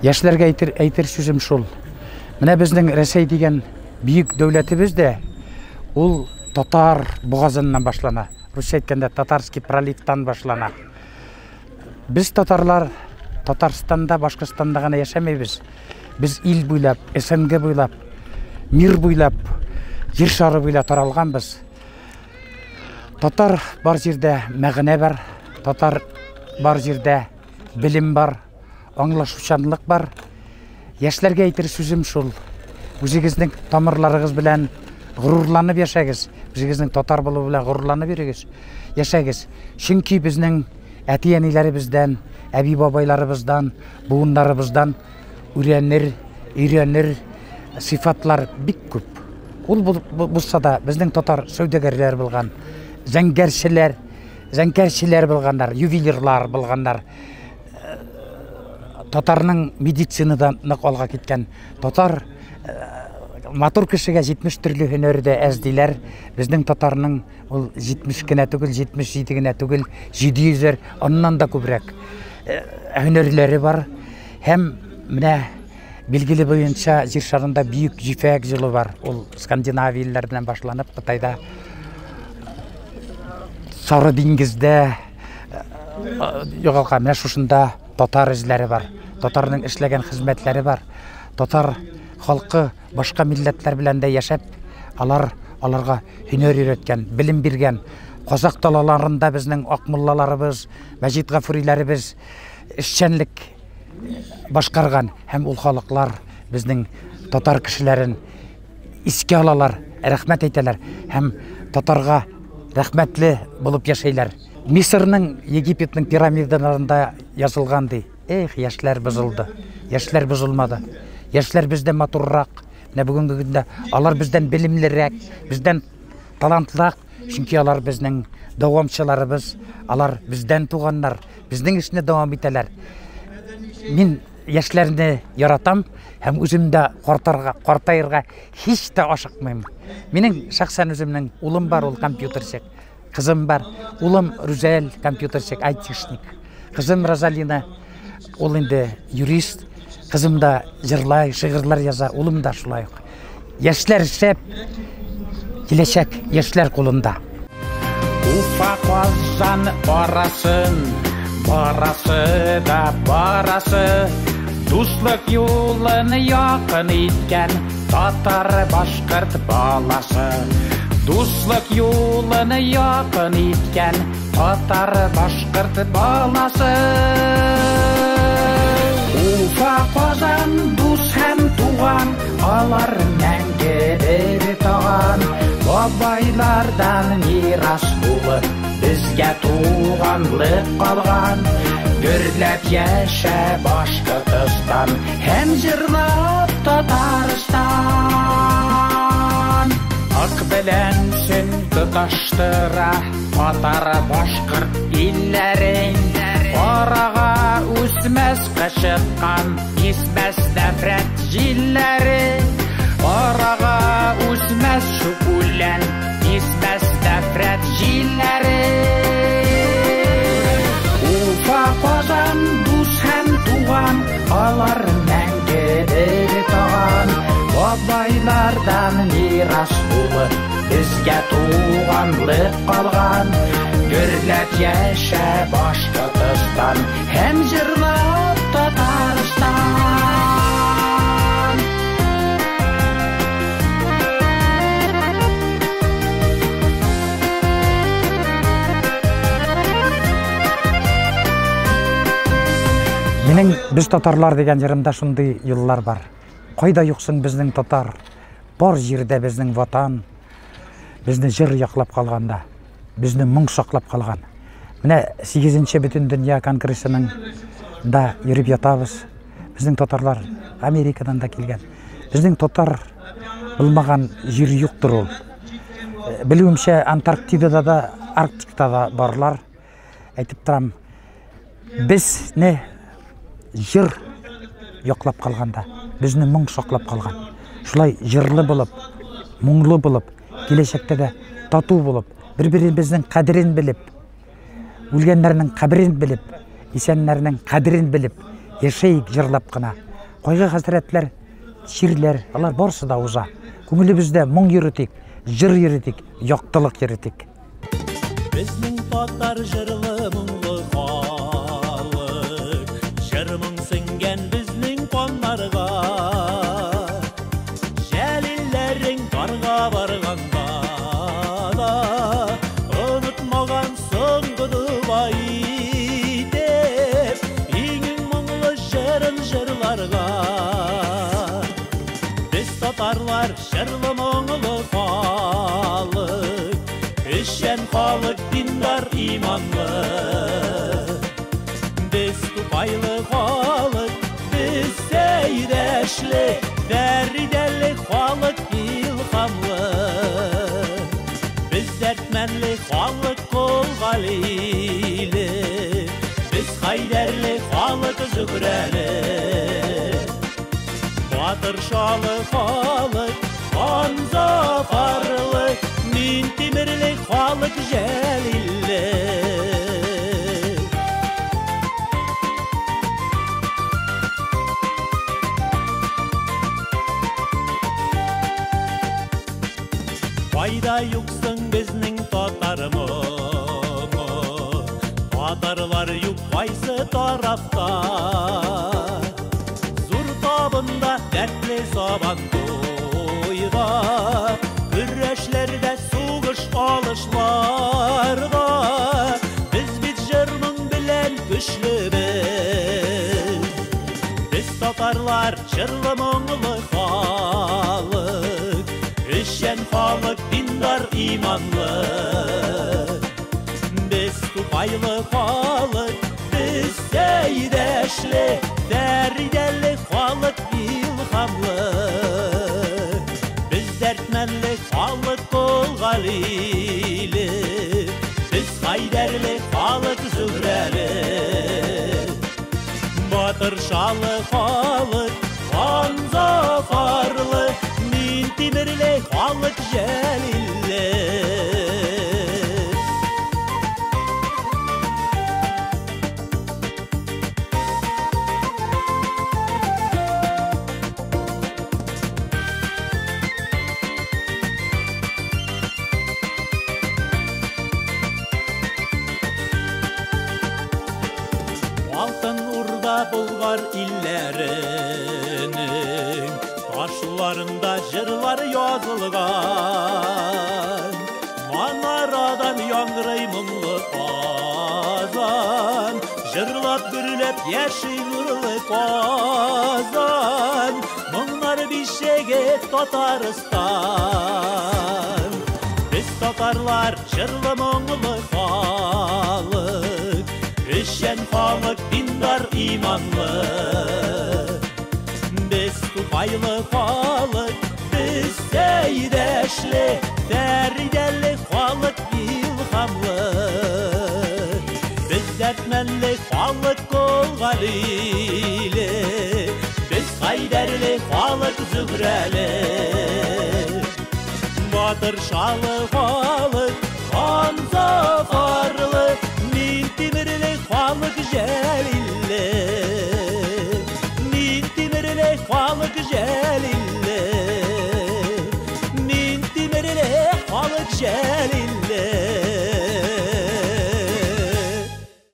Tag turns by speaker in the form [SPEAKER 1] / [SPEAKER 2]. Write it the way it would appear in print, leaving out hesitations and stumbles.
[SPEAKER 1] Яшьләргә әйтер, әйтер сүзем шул. Менә безнең Рәсәй дигән бөек дәүләтебез дә ул татар бугазыннан башлана. Русча әйткәндә, Татарский проливтан башлана. Без татарлар Татарстанда, Башкортстанда гына яшәмибез. Без ил буйлап, СНГ буйлап, мир буйлап, җир шары буйлап таралганбыз. Татар бар җирдә мәгънә бар, татар бар җирдә белем бар, аңлашучанлык бар. Яшьләргә әйтер сүзем шул. Үзегезнең тамырларыгыз белән горурланып яшәгез. Үзегезнең татар булу белән горурланып йөрегез. Яшәгез. Чөнки безнең әти-әниләребездән, әби-бабайларыбыздан, буыннарыбыздан өйрәнер, өйрәнер сыйфатлар бик күп. Ул булса да безнең татар сәүдәгәрләр булган, зәңгәрчеләр, зәңгәрчеләр булганнар, ювелирлар булганнар. Татарның медицинада нык алга киткән. Татар матур кешегә 70 төрле һөнәр дә әз диләр. Безнең татарның ул 70 кенә түгел, 77 генә түгел, 700 аннан да күбрәк һөнәрләре бар. Һәм менә билгеле буенча җир шарында бөек җифәк юлы бар. Ул Скандинавия илләреннән башланып, Кытайда Сары диңгездә югалган. Менә шушында татар эзләре бар. Татарның эшләгән хезмәтләре бар. Татар халкы башка милләтләр белән дә яшәп, алар аларга һөнәр өйрәткән, белем биргән. Казак далаларында безнең акмуллаларыбыз, Мәҗит Гафуриләребез эшчәнлек башкарган һәм ул халыклар безнең татар кешеләрен искә алалар, рәхмәт әйтәләр һәм татарга рәхмәтле булып яшәйләр. Мисырның, Египетның пирамидаларында язылган ди. Эх, яшьләр бозылды. Яшьләр бозылмады. Яшьләр бездән матуррак. Менә бүгенге көндә алар бездән белемлерәк, бездән талантлырак. Чөнки алар безнең дәвамчыларыбыз, алар бездән туганнар, безнең эшне дәвам итәләр. Мин яшьләрне яратам һәм үзем дә картарга, картаерга һич тә ашыкмыйм. Минем шәхсән үземнең улым бар, ул компьютерчик. Кызым бар. Улым Рүзәл компьютерчик, айтишник. Кызым Розалина, ул инде юрист. Кызым да җырлай, шигырьләр яза, улым да шулай ук. Яшьләр шәп, киләчәк яшьләр кулында.
[SPEAKER 2] Уфа Казан арасын барасы да барасы, дуслык юлын якын иткән татар башкорт баласы. Дуслык юлын якын иткән татар башкорт баласы. Уфа Казан дус һәм туган, алар мәңге бер таган. Бабайлардан мирас булып безгә туганлык калган. Гөрләп яшә Башкортостан һәм җырлап Татарстан. Ак белән сөн тоташтыра татар башкорт илләрен. Арага үсмәс кычыткан, исмәс нәфрәт җилләре. Арага үсмәс шүкүлән, исмәс нәфрәт җилләре. Уфа Казан дус һәм туган, алар мәңге бер таган. Бабайлардан мирас булып безгә туганлык калган. Гөрләп яшә Башкортостан һәм җырлап Татарстан.
[SPEAKER 1] Минең Без татарлар дигән җырымда шундый юллар бар. Кайда юксың безнең татар, бар җирдә безнең ватан. Безне җыр яклап калганда, безне моң саклап калган. Менә 8-нче Бөтендөнья конгрессының да йөреп ятабыз. Безнең татарлар Америкадан да килгән. Безнең татар булмаган җир юктыр ул. Белүемчә, Антарктидада да, Арктикта да барлар. Әйтеп торам, безне җыр яклап калганда, безне моң саклап калган. Шулай җырлы булып, моңлы булып, киләчәктә дә тату булып, бер-беребезнең кадерен белеп, үлгәннәрнең каберен белеп, исәннәрнең кадерен белеп, яшәйек җырлап кына. Кайгы-хәсрәтләр, чирләр, алар барысы да уза. Күңелебездә моң йөретик, җыр йөретик, яктылык йөретик.
[SPEAKER 2] Безнең татар җырлы моңлы халык, җыр моң сеңгән безнең каннарга. Җәлилләрең дарга барганда да, онытмаган соңгы дога итеп, иң моңлы җырын җырларга. Без татарлар җырлы моңлы халык, эшчән халык, диндар, иманлы. Без Тукайлы халык, без Сәйдәшле, Фәридәле халык, илһамлы. Без дәртмәнле халык, Кол Галиле, без Хәйдәрле халык, Зөһрәле. Батыршалы халык, Ханзафарлы, Минтимерле халык, Җәлилле. Кайда юксың безнең татар моңы, татарлар юк кайсы тарафта. Зур табында дәртле сабан туйга, көрәшләрдә сугыш алышларда, без бит җыр-моң белән көчлебез. Без татарлар җырлы моңлы халык, эшчән халык, диндар, иманлы. Без Тукайлы халык, без Сәйдәшле, Фәридәле халык, илһамлы. Без дәртмәнле халык, Кол Галиле, без Хәйдәрле халык, Зөһрәле. Батыршалы халык, Ханзафарлы, Минтимерле халык, Җәлилле. Алтын Урда Болгар илләренең ташларында җырлар язылган. Манарадан яңгырый моңлы азан, җырлап гөрләп яши нурлы Казан, моңнар бишеге Татарстан. Без татарлар җырлы моңлы халык, эшчән халык, диндар, иманлы. Без Тукайлы халык, без Сәйдәшле, Фәридәле халык, илһамлы. Без дәртмәнле халык, Кол Галиле, без Хәйдәрле халык, Зөһрәле. Батыршалы халык, Ханзафарлы, Минтимерле халык, Җәлилле. Минтимерле халык, Җәлилле. Минтимерле халык, Җәлилле.